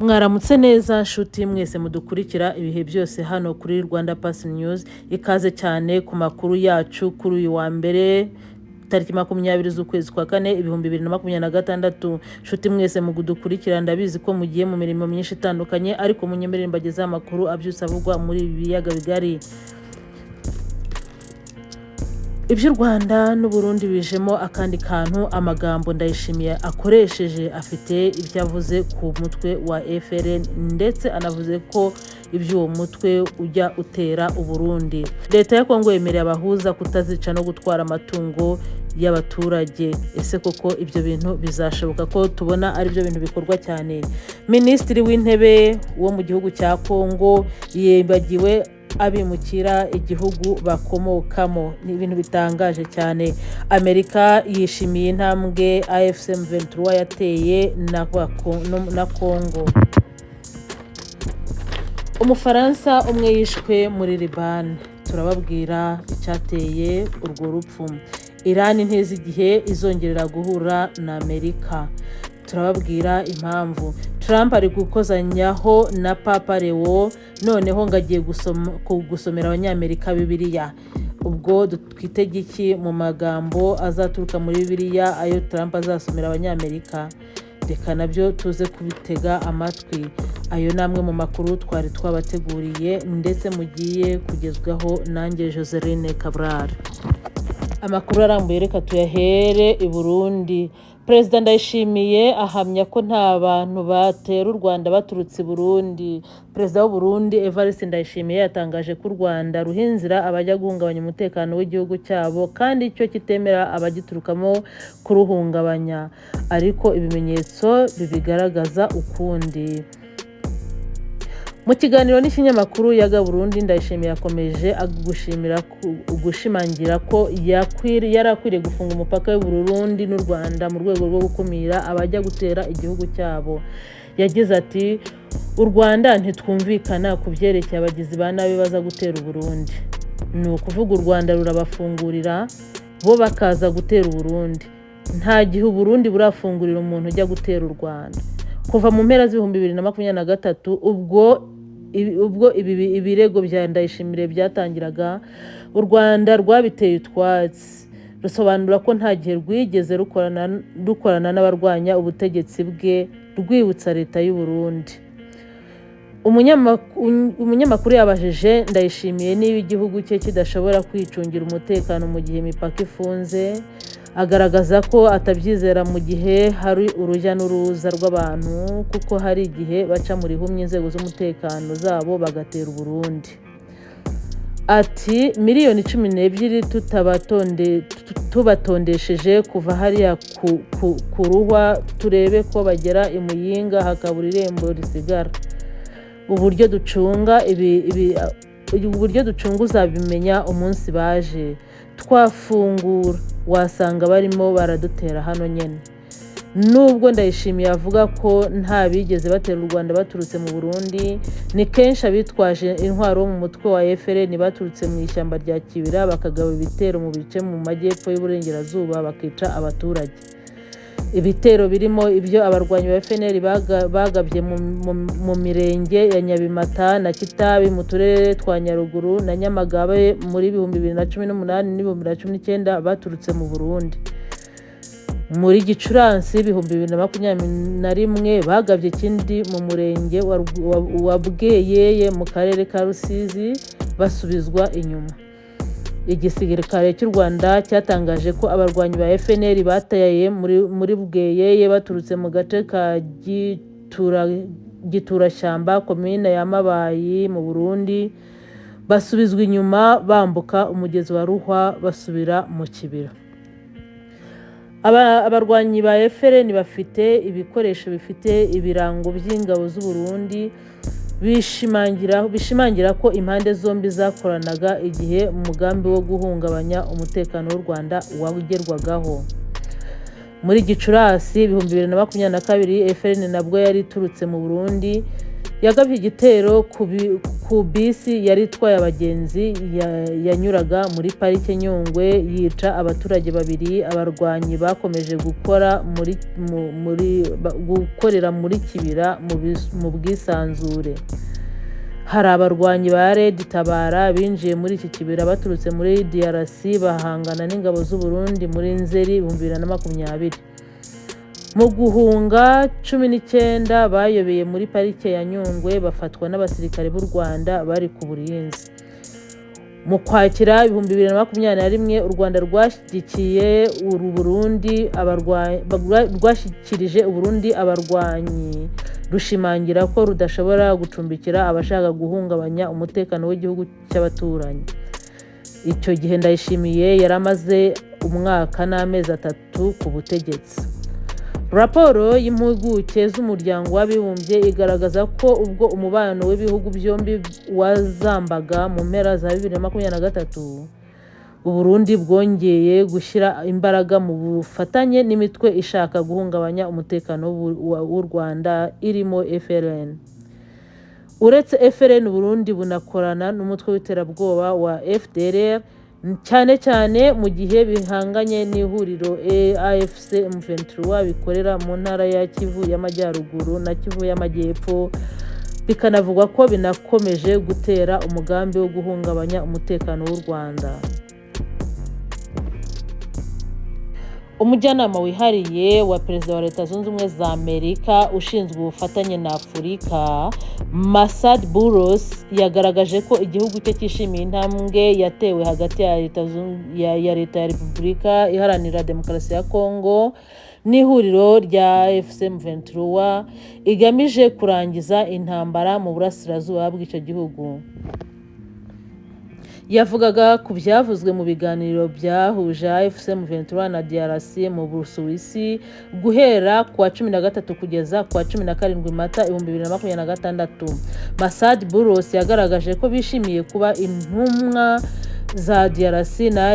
Mwaramutse neza nshuti mwese mudukurikira ibihe byose hano kuri Rwanda Pass News. Ikaze cyane ku makuru yacu kuri uyu wa mbere, tariki 20 z'ukwezi kwa kane, 2026. Nshuti mwese mudukurikira, ndabizi ko mugiye mu mirimo myinshi itandukanye, ariko munyemerere mbagezeho amakuru abyutse avugwa muri ibi biyaga bigari. Iby'u Rwanda n'Uburundi bijemo akandi kantu. Amagambo Ndayishimiye akoresheje afite ibyo avuze ku mutwe wa FRN, ndetse anavuze ko iby'uwo mutwe ujya utera Uburundi. Leta ya Kongo yemereye abahuza kutazica no gutwara amatungo y'abaturage. Ese koko ibyo bintu bizashoboka, ko tubona ari byo bintu bikorwa cyane? Minisitiri w'Intebe wo mu gihugu cya Kongo yibagiwe abimukira igihugu bakomokamo. Ni ibintu bitangaje cyane. Amerika yishimiye intambwe AFC M23 yateye na Congo. Umufaransa umwe yishwe muri Liban, turababwira icyateye urwo rupfu. Iran ntizi igihe izongerera guhura na Amerika, turababwira impamvu. Trump ari gukozanyaho na Papa Leo, noneho ngo agiye gusomera Abanyamerika Bibiliya. Ubwo twitege iki mu magambo azaturuka muri Bibiliya ayo Trump azasomera Abanyamerika? Reka nabyo tuze kubitega amatwi. Ayo ni amwe mu makuru twari twabateguriye ndetse mugiye kugezwaho nanjye Joseline Cabral. Amakuru arambuye reka tuyahere i Burundi. Perezida Ndayishimiye ahamya ko nta bantu batera u Rwanda baturutse i Burundi. Perezida w'u Burundi Evariste Ndayishimiye yatangaje ko u Rwanda ruha inzira abajya guhungabanya umutekano w'igihugu cyabo, kandi icyo kitemera abagiturukamo kuruhungabanya, ariko ibimenyetso bibigaragaza ukundi. Mu kiganiro n'ikinyamakuru Yaga Burundi, Ndayishimiye yakomeje gushimangira ko yari akwiriye gufunga umupaka w'u Burundi n'u Rwanda mu rwego rwo gukumira abajya gutera igihugu cyabo. Yagize ati: "U Rwanda ntitwumvikana ku byerekeye abagizi ba nabi baza gutera u Burundi. Ni ukuvuga u Rwanda rurabafungurira, bo bakaza gutera u Burundi. Nta gihe u Burundi burafungurira umuntu ujya gutera u Rwanda." Kuva mu mpera z'ibihumbi 2023, ubwo ibi ibirego bya Ndayishimiye byatangiraga, u Rwanda rwabiteye utwatsi, rusobanura ko nta gihe rwigeze rukorana n'abarwanya ubutegetsi bwe, rwibutsa leta y'u Burundi. Umunyamakuru yabajije Ndayishimiye niba igihugu cye kidashobora kwicungira umutekano mu gihe imipaka ifunze, agaragaza ko atabyizera mu gihe hari urujya n'uruza rw'abantu, kuko hari igihe baca mu rihumye inzego z'umutekano zabo bagatera Uburundi. Ati: "Miliyoni 12 tubatondesheje kuva hariya ku Ruhwa, turebe ko bagera i Muyinga hakabura irembo risigara. Uburyo ducunga ibi, uburyo ducunga uzabimenya umunsi baje. Twafungura wasanga barimo baradutera hano nyine." Nubwo Ndayishimiye avuga ko nta bigeze batera u Rwanda baturutse mu Burundi, ni kenshi abitwaje intwaro bo mu mutwe wa FRN baturutse mu ishyamba rya Kibira bakagaba ibitero mu bice mu majyepfo y'uburengerazuba, bakica abaturage. Ibitero birimo ibyo abarwanyi ba FNL bagabye mu mirenge ya Nyabimata na Kitabi mu turere twa Nyaruguru na Nyamagabe muri 2018 n'ibihumbi 2019 baturutse mu Burundi. Muri Gicurasi 2021 bagabye ikindi mu murenge wa Bweyeye mu karere ka Rusizi, basubizwa inyuma. Igisirikare cy'u Rwanda cyatangaje ko abarwanyi ba FNL bateye muri Bweyeye baturutse mu gace ka Giturashyamba, komine ya Mabayi mu Burundi, basubizwa inyuma bambuka umugezi wa Ruhwa basubira mu kibira. Abarwanyi ba FRN bafite ibikoresho bifite ibirango by'ingabo z'u Burundi, bishimangira ko impande zombi zakoranaga igihe umugambi wo guhungabanya umutekano w'u Rwanda wagerwagaho. Muri Gicurasi 2022, FRN nabwo yari iturutse mu Burundi yagabye igitero Ku bisi yari itwaye abagenzi yanyuraga muri Parike Nyungwe, yica abaturage babiri. Abarwanyi bakomeje gukora muri, mu- muri gukorera muri Kibira mu bwisanzure. Hari abarwanyi ba Red Tabara binjiye muri iki kibira baturutse muri DRC, bahangana n'ingabo z'u Burundi muri Nzeri 2020. Mu guhunga, 19 bayobeye muri Parike ya Nyungwe, bafatwa n'abasirikare b'u Rwanda bari ku burinzi. Mu Kwakira 2021, u Rwanda rwashyigikiye uru Burundi rwashyikirije Uburundi abarwanyi, rushimangira ko rudashobora gucumbikira abashaka guhungabanya umutekano w'igihugu cy'abaturanyi. Icyo gihe Ndayishimiye yari amaze umwaka n'amezi 3 ku butegetsi. Raporo y'impuguke z'Umuryango w'Abibumbye igaragaza ko ubwo umubano w'ibihugu byombi wazambaga mu mpera za 2023, Uburundi bwongeye gushyira imbaraga mu bufatanye n'imitwe ishaka guhungabanya umutekano w'u Rwanda irimo FLN. Uretse FLN, Uburundi bunakorana n'umutwe w'iterabwoba wa FDLR, cyane cyane mu gihe bihanganye n'ihuriro AFC M23 bikorera mu ntara ya Kivu y'Amajyaruguru na Kivu y'Amajyepfo, bikanavugwa ko binakomeje gutera umugambi wo guhungabanya umutekano w'u Rwanda. Umujyanama wihariye wa Perezida wa Leta Zunze Ubumwe za Amerika ushinzwe ubufatanye na Afurika, Massad Boulos, yagaragaje ko igihugu cye cyishimiye intambwe yatewe hagati ya Leta ya Repubulika Iharanira Demokarasi ya Kongo n'ihuriro rya AFC M23 igamije kurangiza intambara mu burasirazuba bw'icyo gihugu. Yavugaga ku byavuzwe mu biganiro byahuje AFC M23 na DRC mu Busuwisi guhera ku wa 13 kugeza ku wa 17 Mata 2026. Massad Boulos yagaragaje ko bishimiye kuba intumwa za DRC na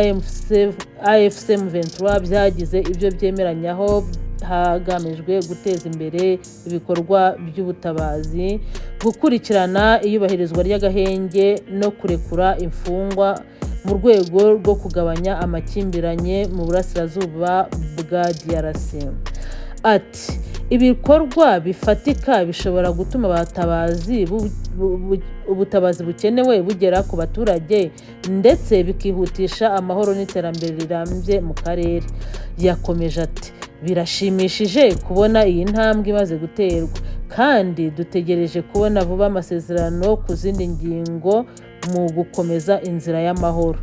AFC M23 byagize ibyo byemeranyaho hagamijwe guteza imbere ibikorwa by'ubutabazi, gukurikirana iyubahirizwa ry'agahenge no kurekura imfungwa mu rwego rwo kugabanya amakimbirane mu burasirazuba bwa DRC. Ati: "Ibikorwa bifatika bishobora gutuma ubutabazi bukenewe bugera ku baturage ndetse bikihutisha amahoro n'iterambere rirambye mu karere." Yakomeje ati: "Birashimishije kubona iyi ntambwe imaze guterwa, kandi dutegereje kubona vuba amasezerano ku zindi ngingo mu gukomeza inzira y'amahoro."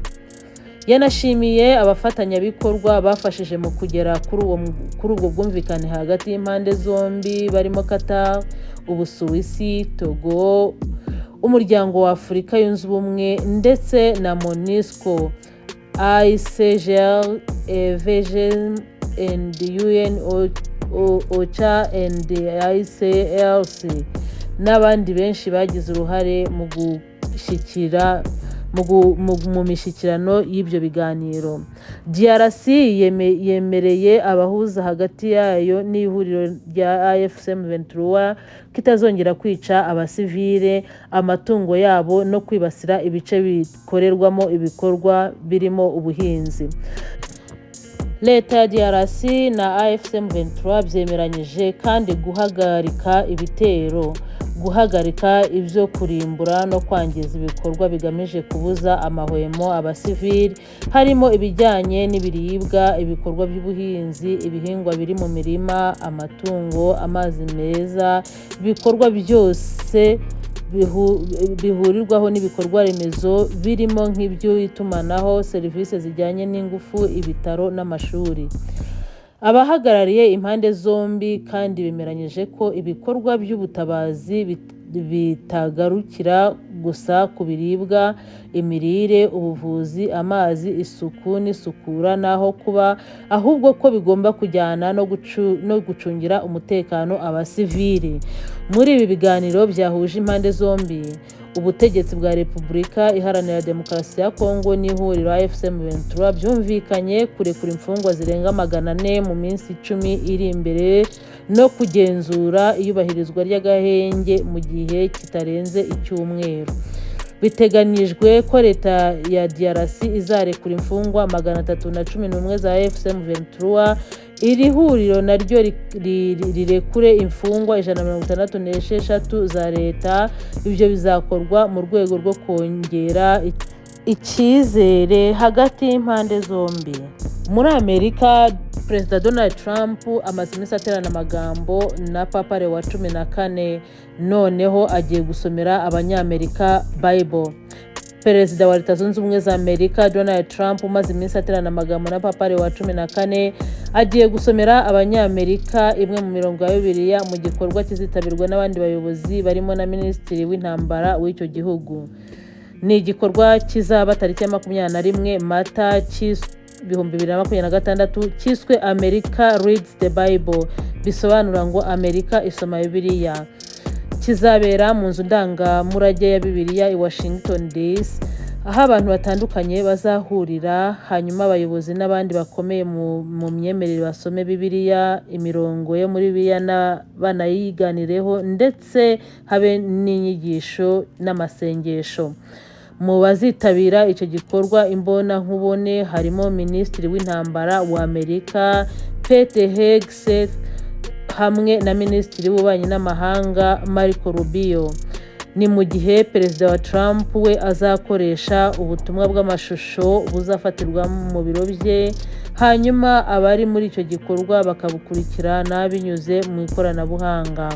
Yanashimiye abafatanyabikorwa bafashije mu kugera kuri ubwo bwumvikane hagati y'impande zombi, barimo Qatar, Ubusuwisi, Togo, Umuryango wa Afurika Yunze Ubumwe ndetse na MONUSCO, ICGL, EVG and UN OCHA and ICRC n'abandi benshi bagize uruhare mu gushyikira mu gu- mu- mu mishyikirano y'ibyo biganiro. DRC yemereye abahuza hagati yayo n'ihuriro rya AFC M23 ko itazongera kwica abasivile, amatungo yabo no kwibasira ibice bikorerwamo ibikorwa birimo ubuhinzi. Leta ya DRC na AFC M23 byemeranyije kandi guhagarika ibitero, guhagarika ibyo kurimbura no kwangiza ibikorwa bigamije kubuza amahwemo abasivili, harimo ibijyanye n'ibiribwa, ibikorwa by'ubuhinzi, ibihingwa biri mu mirima, amatungo, amazi meza, ibikorwa byose bihurirwaho n'ibikorwa remezo birimo nk'iby'itumanaho, serivisi zijyanye n'ingufu, ibitaro n'amashuri. Abahagarariye impande zombi kandi bemeranyije ko ibikorwa by'ubutabazi bitagarukira gusa ku biribwa, imirire, ubuvuzi, amazi, isuku n'isukura n'aho kuba, ahubwo ko bigomba kujyana no gucungira umutekano abasivili. Muri ibi biganiro byahuje impande zombi, ubutegetsi bwa Repubulika Iharanira Demokarasi ya Kongo n'ihuriro AFC M23 byumvikanye kurekura imfungwa zirenga 400 mu minsi 10 iri imbere. no kugenzura iyubahirizwa ry'agahenge mu gihe kitarenze icyumweru. Biteganyijwe ko leta ya DRC izarekura imfungwa 311 za AFC M23, iri huriro naryo rirekure imfungwa 166 za leta. Ibyo bizakorwa mu rwego rwo kongera icyizere hagati y'impande zombi. Muri Amerika, Perezida Donald Trump amaze iminsi aterana amagambo na Papa Leo wa 14, noneho agiye gusomera Abanyamerika Bible. Perezida wa Leta Zunze Ubumwe za Amerika Donald Trump, umaze iminsi aterana amagambo na Papa Leo wa 14, agiye gusomera Abanyamerika imwe mu mirongo ya Bibiliya mu gikorwa kizitabirwa n'abandi bayobozi barimo na Minisitiri w'Intambara w'icyo gihugu. Ni igikorwa kizaba tariki ya 21 Mata 2026, cyiswe "America Reads the Bible", bisobanura ngo "Amerika isoma Bibiliya". Kizabera mu nzu ndangamurage ya Bibiliya i Washington DC, aho abantu batandukanye bazahurira, hanyuma abayobozi n'abandi bakomeye mu myemerere basome Bibiliya, imirongo yo muri Bibiliya, banayiganireho, ndetse habe n'inyigisho n'amasengesho. Mu bazitabira icyo gikorwa imbonankubone harimo Minisitiri w'Intambara wa Amerika Pete Hegseth hamwe na Minisitiri w'Ububanyi n'Amahanga Marco Rubio. Ni mu gihe Perezida wa Trump we azakoresha ubutumwa bw'amashusho buzafatirwa mu biro bye, hanyuma abari muri icyo gikorwa bakabukurikirana binyuze mu ikoranabuhanga.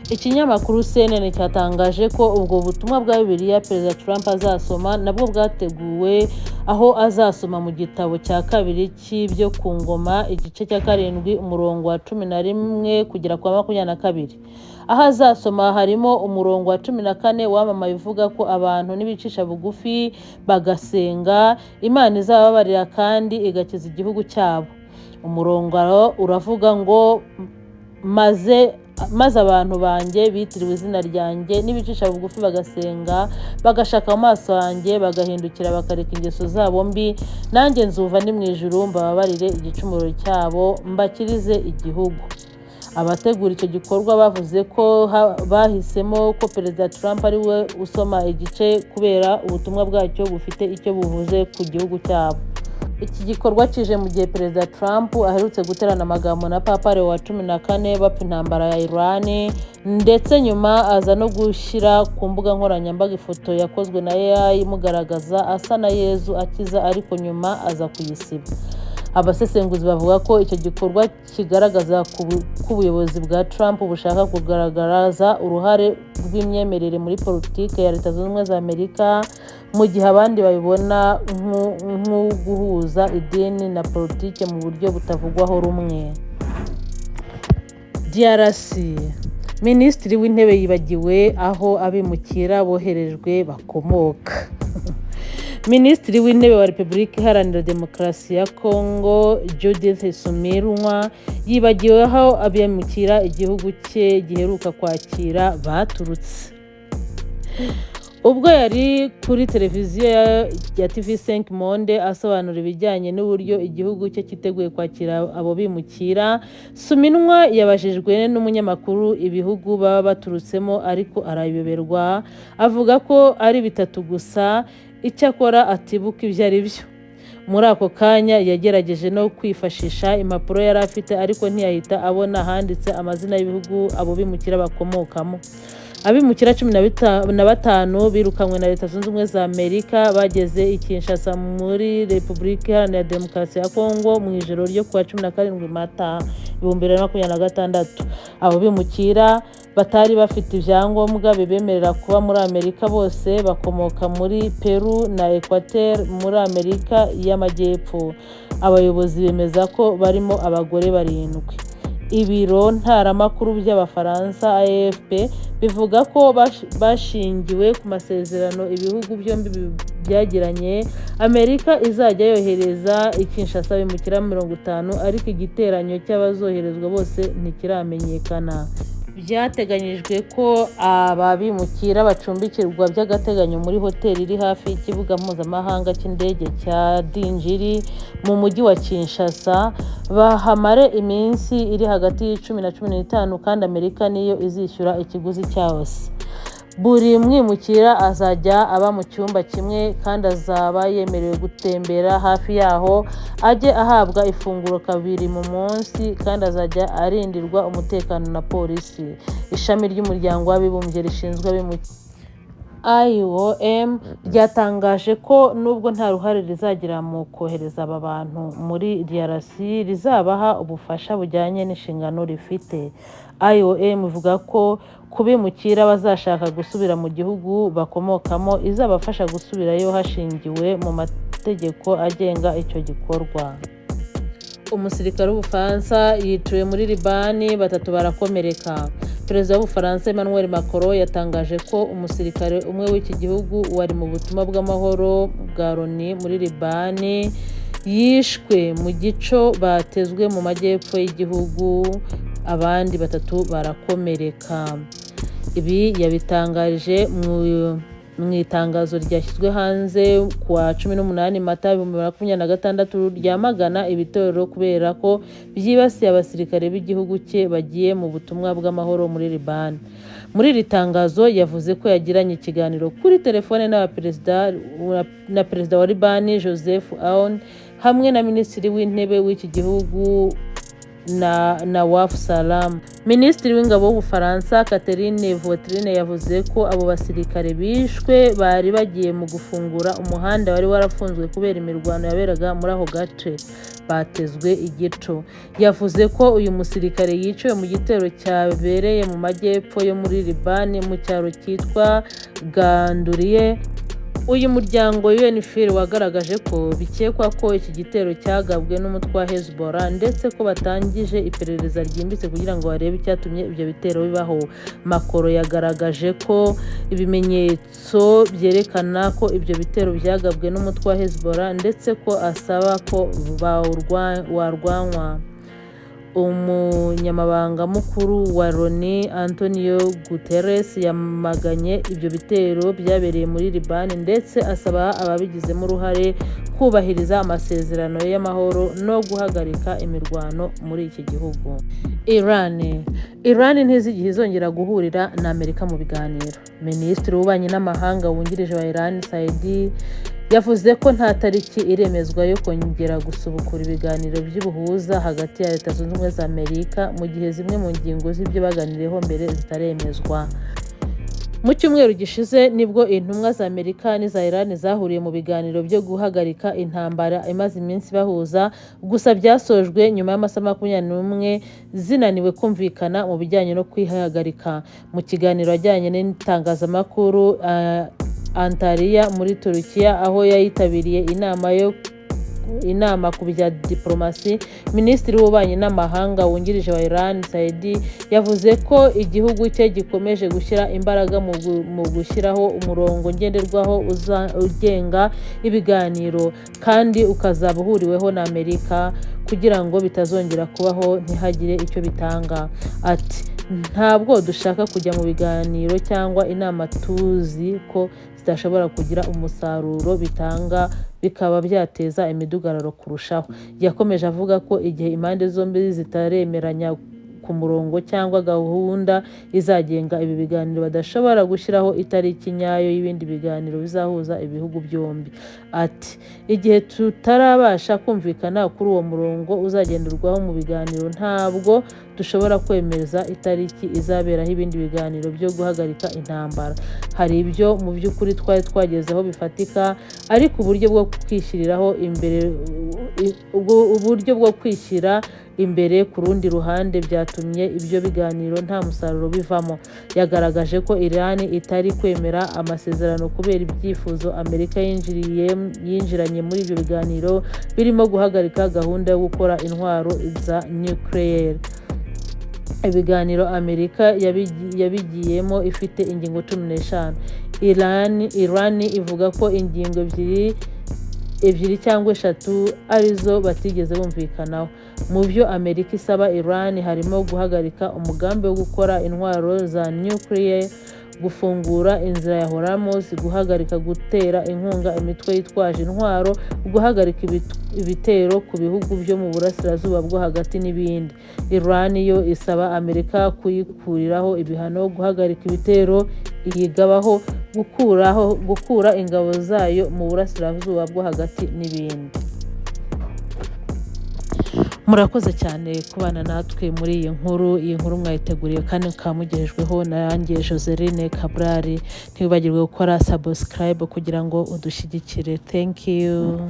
Ikinyamakuru CNN cyatangaje ko ubwo butumwa bwa Bibiliya Perezida Trump azasoma nabwo bwateguwe, aho azasoma mu gitabo cya kabiri cy'ibyo ku ngoma, igice cya karindwi, umurongo wa 11 kugera ku wa 22. Aho azasoma harimo umurongo wa 14 wamamaye uvuga ko abantu nibicisha bugufi bagasenga, Imana izababarira kandi igakiza igihugu cyabo. Umurongo uravuga ngo: Maze abantu banjye bitiriwe izina ryanjye nibicisha bugufi bagasenga, bagashaka mu maso yanjye, bagahindukira bakareka ingeso zabo mbi, nanjye nzumva ndi mu ijuru, mbababarire igicumuro cyabo, mbakirize igihugu." Abategura icyo gikorwa bavuze ko bahisemo ko Perezida Trump ari we usoma igice kubera ubutumwa bwacyo bufite icyo buvuze ku gihugu cyabo. Iki gikorwa kije mu gihe Perezida Trump aherutse guterana amagambo na Papa Leo wa 14 bapfa intambara ya Iran, ndetse nyuma aza no gushyira ku mbuga nkoranyambaga ifoto yakozwe na AI imugaragaza asa na Yezu akiza, ariko nyuma aza kuyisiba. Abasesenguzi bavuga ko icyo gikorwa kigaragaza ko ubuyobozi bwa Trump bushaka kugaragaza uruhare rw'imyemerere muri politiki ya Leta Zunze Ubumwe za Amerika, mu gihe abandi babibona nk'uguhuza idini na politiki mu buryo butavugwaho rumwe. DRC: Minisitiri w'Intebe yibagiwe aho abimukira boherejwe bakomoka. Minisitiri w'Intebe wa Repubulika Iharanira Demokarasi ya Kongo Judith Suminwa yibagiwe aho abimukira igihugu cye giheruka kwakira baturutse. Ubwo yari kuri televiziyo ya TV5 Monde asobanura ibijyanye n'uburyo igihugu cye cyiteguye kwakira abo bimukira, Suminwa yabajijwe n'umunyamakuru ibihugu baba baturutsemo, ariko arayoberwa, avuga ko ari bitatu gusa, icyakora atibuka ibyo ari byo. Muri ako kanya yagerageje no kwifashisha impapuro yari afite, ariko ntiyahita abona ahanditse amazina y'ibihugu abo bimukira bakomokamo. Abimukira 15 birukanywe na Leta Zunze Ubumwe za Amerika bageze i Kinshasa muri Repubulika Iharanira Demokarasi ya Kongo mu ijoro ryo kuwa 17 Mata 2026. Abo bimukira batari bafite ibyangombwa bibemerera kuba muri Amerika bose bakomoka muri Peru na Equateur muri Amerika y'Amajyepfo. Abayobozi bemeza ko barimo abagore barindwi. Ibiro ntaramakuru by'Abafaransa AFP bivuga ko bashingiwe ku masezerano ibihugu byombi byagiranye, Amerika izajya yohereza i Kinshasa abimukira 50, ariko igiteranyo cy'abazoherezwa bose ntikiramenyekana. Byateganyijwe ko aba bimukira bacumbikirwa by'agateganyo muri hoteli iri hafi y'ikibuga mpuzamahanga cy'indege cya Ndjili mu mujyi wa Kinshasa, bahamare iminsi iri hagati ya 10 na 15, kandi Amerika niyo izishyura ikiguzi cyose. Buri mwimukira azajya aba mu cyumba kimwe kandi azaba yemerewe gutembera hafi yaho, ajye ahabwa ifunguro kabiri mu munsi, kandi azajya arindirwa umutekano na polisi. Ishami ry'Umuryango w'Abibumbye rishinzwe Abimukira, IOM, ryatangaje ko nubwo nta ruhare rizagira mu kohereza aba bantu muri DRC, rizabaha ubufasha bujyanye n'inshingano rifite. IOM ivuga ko ku bimukira bazashaka gusubira mu gihugu bakomokamo, izabafasha gusubirayo hashingiwe mu mategeko agenga icyo gikorwa. Umusirikare w'Ubufaransa yiciwe muri Libani, batatu barakomereka. Perezida w'Ubufaransa Emmanuel Macron yatangaje ko umusirikare umwe w'iki gihugu wari mu butumwa bw'amahoro bwa Loni muri Libani yishwe mu gico batezwe mu majyepfo y'igihugu, abandi batatu barakomereka. Ibi yabitangarije mu itangazo ryashyizwe hanze ku wa 18 Mata 2026, ryamagana ibitero kubera ko byibasiye abasirikare b'igihugu cye bagiye mu butumwa bw'amahoro muri Libani. Muri iri tangazo yavuze ko yagiranye ikiganiro kuri telefone na perezida wa Libani Joseph Aoun hamwe na Minisitiri w'Intebe w'iki gihugu na Nawaf Salam. Minisitiri w'Ingabo w'Ubufaransa Catherine Vautrin yavuze ko abo basirikare bishwe bari bagiye mu gufungura umuhanda wari warafunzwe kubera imirwano yaberaga muri ako gace, batezwe igico. Yavuze ko uyu musirikare yiciwe mu gitero cyabereye mu majyepfo yo muri Libani, mu cyaro cyitwa Ghandouriyeh. Uyu muryango UNFIL wagaragaje ko bikekwa ko iki gitero cyagabwe n'umutwe wa Hezbollah, ndetse ko batangije iperereza ryimbitse kugira ngo barebe icyatumye ibyo bitero bibaho. Macron yagaragaje ko ibimenyetso byerekana ko ibyo bitero byagabwe n'umutwe wa Hezbollah, ndetse ko asaba ko warwanywa. Umunyamabanga mukuru wa Loni Antonio Guterres yamaganye ibyo bitero byabereye muri Libani, ndetse asaba ababigizemo uruhare kubahiriza amasezerano y'amahoro no guhagarika imirwano muri iki gihugu. Iran ntizigihe izongera guhurira na Amerika mu biganiro. Minisitiri w'Ububanyi n'Amahanga wungirije wa Iran, Saidi, yavuze ko nta tariki iremezwa yo kongera gusubukura ibiganiro by'ubuhuza hagati ya Leta Zunze Ubumwe za Amerika, mu gihe zimwe mu ngingo z'ibyo baganiriyeho mbere zitaremezwa. Mu cyumweru gishize nibwo intumwa za Amerika n'iza Iran zahuriye mu biganiro byo guhagarika intambara imaze iminsi bahuza, gusa byasojwe nyuma y'amasaha 21 zinaniwe kumvikana mu bijyanye no kwihagarika. Mu kiganiro ajyanye n'itangazamakuru Antalya muri Turukiya, aho yayitabiriye inama ku bya diplomasi, Minisitiri w'Ububanyi n'Amahanga wungirije wa Iran, Saidi, yavuze ko igihugu cye gikomeje gushyira imbaraga mu gushyiraho umurongo ngenderwaho ugenga ibiganiro kandi ukazaba uhuriweho na Amerika, kugira ngo bitazongera kubaho ntihagire icyo bitanga. Ati: "Ntabwo dushaka kujya mu biganiro cyangwa inama tuzi ko zidashobora kugira umusaruro bitanga, bikaba byateza imidugararo kurushaho." Yakomeje avuga ko igihe impande zombi zitaremeranya ku murongo cyangwa gahunda izagenga ibi biganiro, badashobora gushyiraho itariki nyayo y'ibindi biganiro bizahuza ibihugu byombi. Ati: "Igihe tutarabasha kumvikana kuri uwo murongo uzagenderwaho mu biganiro, ntabwo dushobora kwemeza itariki izaberaho ibindi biganiro byo guhagarika intambara. Hari ibyo mu by'ukuri twari twagezeho bifatika, ariko uburyo bwo kwishyira imbere ku rundi ruhande byatumye ibyo biganiro nta musaruro bivamo." Yagaragaje ko Iran itari kwemera amasezerano kubera ibyifuzo Amerika yinjiranye muri ibyo biganiro, birimo guhagarika gahunda yo gukora intwaro za nucléaire. Ibiganiro Amerika yabigiyemo ifite ingingo 15. Iran ivuga ko ingingo ebyiri Ebyiri cyangwa eshatu arizo batigeze bumvikanaho. Mu byo Amerika isaba Iran harimo guhagarika umugambi wo gukora intwaro za nuclear, gufungura inzira ya Hormuz, guhagarika gutera inkunga imitwe yitwaje intwaro, guhagarika ibitero ku bihugu byo mu Burasirazuba bwo Hagati n'ibindi. Iran yo isaba Amerika kuyikuriraho ibihano, guhagarika ibitero iyigabaho, gukura ingabo zayo mu Burasirazuba bwo Hagati n'ibindi. Murakoze cyane kubana natwe muri iyi nkuru. Iyi nkuru mwayiteguriwe kandi mukaba mugejejweho nanjye, Joseline Kaburari. Ntiwibagirwe gukora subscribe kugira ngo udushyigikire. Thank you.